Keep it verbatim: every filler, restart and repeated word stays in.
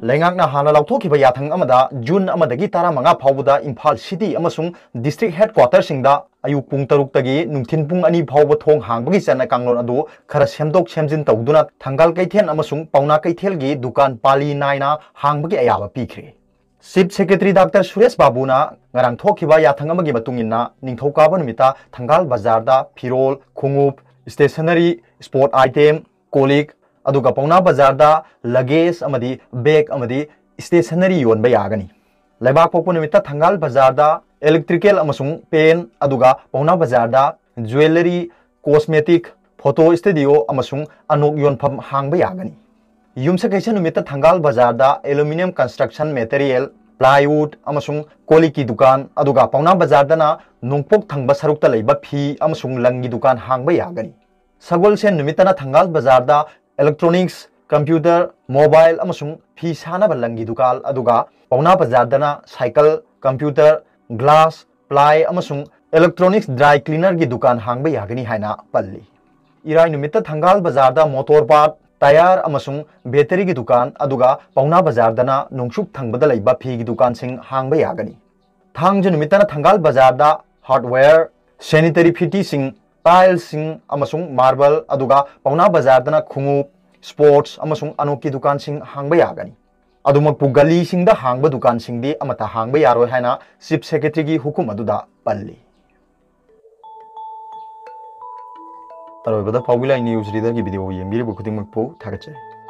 ꯂꯩꯉꯥꯛꯅ ꯍꯥꯟꯅ ꯂꯥꯎꯊꯣꯛꯈꯤꯕ ꯌꯥꯊꯪ ꯑꯃꯗ ꯖꯨꯟ ꯑꯃꯗꯒꯤ ꯇꯔꯥꯃꯉꯥ ꯐꯥꯎꯕꯗ ꯏꯝꯐꯥꯜ ꯁꯤꯇꯤ ꯑꯃꯁꯨꯡ ꯗꯤꯁꯇ꯭ꯔꯤꯛ ꯍꯦꯗꯀ꯭ꯋꯥꯇꯔꯁꯤꯡꯗ ꯑꯌꯨꯛ ꯄꯨꯡ ꯇꯔꯨꯛꯇꯒꯤ ꯅꯨꯡꯊꯤꯟ ꯄꯨꯡ ꯑꯅꯤ ꯐꯥꯎꯕ ꯊꯣꯡ ꯍꯥꯡꯕꯒꯤ ꯆꯠꯅ ꯀꯥꯡꯂꯣꯟ ꯑꯗꯨ ꯈꯔ ꯁꯦꯝꯗꯣꯛ ꯁꯦꯝꯖꯤꯟ ꯇꯧꯗꯨꯅ ꯊꯪꯒꯥꯜ ꯀꯩꯊꯦꯜ ꯑꯃꯁꯨꯡ ꯄꯥꯎꯅꯥ ꯀꯩꯊꯦꯜꯒꯤ ꯗꯨꯀꯥꯟ ꯄꯥꯂꯤ ꯅꯥꯏꯅ ꯍꯥꯡꯕꯒꯤ ꯑꯌꯥꯕ ꯄꯤꯈ꯭ꯔꯦ꯫ ꯆꯤꯐ ꯁꯦꯀ꯭ꯔꯦꯇꯔꯤ ꯗꯥꯛꯇꯔ ꯁꯨꯔꯦꯁ ꯕꯥꯕꯨꯅ ꯉꯔꯥꯡ ꯊꯣꯛꯈꯤꯕ ꯌꯥꯊꯪ ꯑꯃꯒꯤ ꯃꯇꯨꯡ ꯏꯟꯅ ꯅꯤꯡꯊꯧꯀꯥꯕ ꯅꯨꯃꯤꯠꯇ ꯊꯪꯒꯥꯜ ꯕꯖꯥꯔꯗ ꯐꯤꯔꯣꯜ, ꯈꯣꯡꯎꯞ, ꯁ꯭ꯇꯦꯁꯅꯔꯤ, ꯁ꯭ꯄꯣꯔꯠ ꯑꯥꯏꯇꯦꯝ, ꯀꯣꯜ ꯂꯤꯛ, ꯑꯗꯨꯒ ꯄꯥꯎꯅꯥ ꯕꯖꯥꯔꯗ ꯂꯒꯦꯖ ꯑꯃꯗꯤ ꯕꯦꯒ ꯑꯃꯗꯤ ꯁ꯭ꯇꯦꯁꯅꯔꯤ ꯌꯣꯟꯕ ꯌꯥꯒꯅꯤ꯫ ꯂꯩꯕꯥꯛꯄꯣꯛꯄ ꯅꯨꯃꯤꯠꯇ ꯊꯪꯒꯥꯜ ꯕꯖꯥꯔꯗ ꯏꯂꯦꯛꯇ꯭ꯔꯤꯀꯦꯜ ꯑꯃꯁꯨꯡ ꯄꯦꯟ, ꯑꯗꯨꯒ ꯄꯥꯎꯅꯥ ꯕꯖꯥꯔꯗ ꯖ꯭ꯋꯦꯂꯔꯤ, ꯀꯣꯁꯃꯦꯇꯤꯛ, ꯐꯣꯇꯣ ꯁ꯭ꯇꯨꯗꯤꯑꯣ ꯑꯃꯁꯨꯡ ꯑꯅꯣꯛ ꯌꯣꯟꯐꯝ ꯍꯥꯡꯕ ꯌꯥꯒꯅꯤ꯫ ꯌꯨꯝꯁꯀꯩꯁ ꯅꯨꯃꯤꯠꯇ ꯊꯪꯒꯥꯜ ꯕꯖꯥꯔꯗ ꯑꯦꯂꯨꯃꯤꯅꯤꯌꯝ ꯀꯟꯁꯇ꯭ꯔꯛꯁꯟ ꯃꯦꯇꯔꯤꯌꯦꯜ, ꯄ꯭ꯂꯥꯏꯋꯨꯗ ꯑꯃꯁꯨꯡ ꯀꯣꯜ ꯂꯤꯛꯀꯤ ꯗꯨꯀꯥꯟ, ꯑꯗꯨꯒ ꯄꯥꯎꯅꯥ ꯕꯖꯥꯔꯗꯅ ꯅꯣꯡꯄꯣꯛ ꯊꯪꯕ ꯁꯔꯨꯛꯇ ꯂꯩꯕ ꯐꯤ ꯑꯃꯁꯨꯡ ꯂꯪꯒꯤ ꯗꯨꯀꯥꯟ ꯍꯥꯡꯕ ꯌꯥꯒꯅꯤ꯫ ꯁꯒꯣꯜꯁꯦꯟ ꯅꯨꯃꯤꯠꯇꯅ ꯊꯪꯒꯥꯜ ꯕꯖꯥꯔꯗ ꯏꯂꯦꯛꯇ꯭ꯔꯣꯅꯤꯛꯁ, ꯀꯝꯄ꯭ꯌꯨꯇꯔ, ꯃꯣꯕꯥꯏꯜ ꯑꯃꯁꯨꯡ ꯐꯤ ꯁꯥꯅꯕ ꯂꯪꯒꯤ ꯗꯨꯀꯥꯟ, ꯑꯗꯨꯒ ꯄꯥꯎꯅꯥ ꯕꯖꯥꯔꯗꯅ ꯁꯥꯏꯀꯜ, ꯀꯝꯄ꯭ꯌꯨꯇꯔ, ꯒ꯭ꯂꯥꯁ, ꯄ꯭ꯂꯥꯏ ꯑꯃꯁꯨꯡ ꯏꯂꯦꯛꯇ꯭ꯔꯣꯅꯤꯛꯁ ꯗ꯭ꯔꯥꯏ ꯀ꯭ꯂꯤꯅꯔꯒꯤ ꯗꯨꯀꯥꯟ ꯍꯥꯡꯕ ꯌꯥꯒꯅꯤ ꯍꯥꯏꯅ ꯄꯜꯂꯤ꯫ ꯏꯔꯥꯏ ꯅꯨꯃꯤꯠꯇ ꯊꯪꯒꯥꯜ ꯕꯖꯥꯔꯗ ꯃꯣꯇꯣꯔ ꯄꯥꯔꯠ, ꯇꯌꯥꯔ ꯑꯃꯁꯨꯡ ꯕꯦꯇꯔꯤꯒꯤ ꯗꯨꯀꯥꯟ, ꯑꯗꯨꯒ ꯄꯥꯎꯅꯥ ꯕꯖꯥꯔꯗꯅ ꯅꯣꯡꯆꯨꯞ ꯊꯪꯕꯗ ꯂꯩꯕ ꯐꯤꯒꯤ ꯗꯨꯀꯥꯟꯁꯤꯡ ꯍꯥꯡꯕ ꯌꯥꯒꯅꯤ꯫ ꯊꯥꯡꯖ ꯅꯨꯃꯤꯠꯇꯅ ꯊꯪꯒꯥꯜ ꯕꯖꯥꯔꯗ ꯍꯥꯔꯗꯋꯦꯌꯔ, ꯁꯦꯅꯤꯇꯔꯤ ꯐꯤꯇꯤꯁꯤꯡ, ꯇꯥꯏꯜꯁꯤꯡ ꯑꯃꯁꯨꯡ ꯃꯥꯔꯕꯜ, ꯑꯗꯨꯒ ꯄꯥꯎꯅꯥ ꯕꯖꯥꯔꯗꯅ ꯈꯣꯡꯎꯞ, ꯁ꯭ꯄꯣꯔꯠꯁ ꯑꯃꯁꯨꯡ ꯑꯅꯣꯛꯀꯤ ꯗꯨꯀꯥꯟꯁꯤꯡ ꯍꯥꯡꯕ ꯌꯥꯒꯅꯤ꯫ ꯑꯗꯨꯃꯛꯄꯨ ꯒꯂꯤꯁꯤꯡꯗ ꯍꯥꯡꯕ ꯗꯨꯀꯥꯟꯁꯤꯡꯗꯤ ꯑꯃꯠꯇ ꯍꯥꯡꯕ ꯌꯥꯔꯣꯏ ꯍꯥꯏꯅ ꯆꯤꯐ ꯁꯦꯀ꯭ꯔꯦꯇꯔꯤꯒꯤ ꯍꯨꯀꯨꯝ ꯑꯗꯨꯗ ꯄꯜꯂꯤ꯫ ꯑꯔꯣꯏꯕꯗ ꯄꯥꯎꯕꯤ ꯂꯥꯏ ꯅ꯭ꯌꯨꯁ ꯔꯤꯗꯔꯒꯤ ꯚꯤꯗꯤꯑꯣ ꯌꯦꯡꯕꯤꯔꯤꯕ ꯈꯨꯗꯤꯡꯃꯛꯄꯨ ꯊꯥꯒꯠꯆꯔꯤ꯫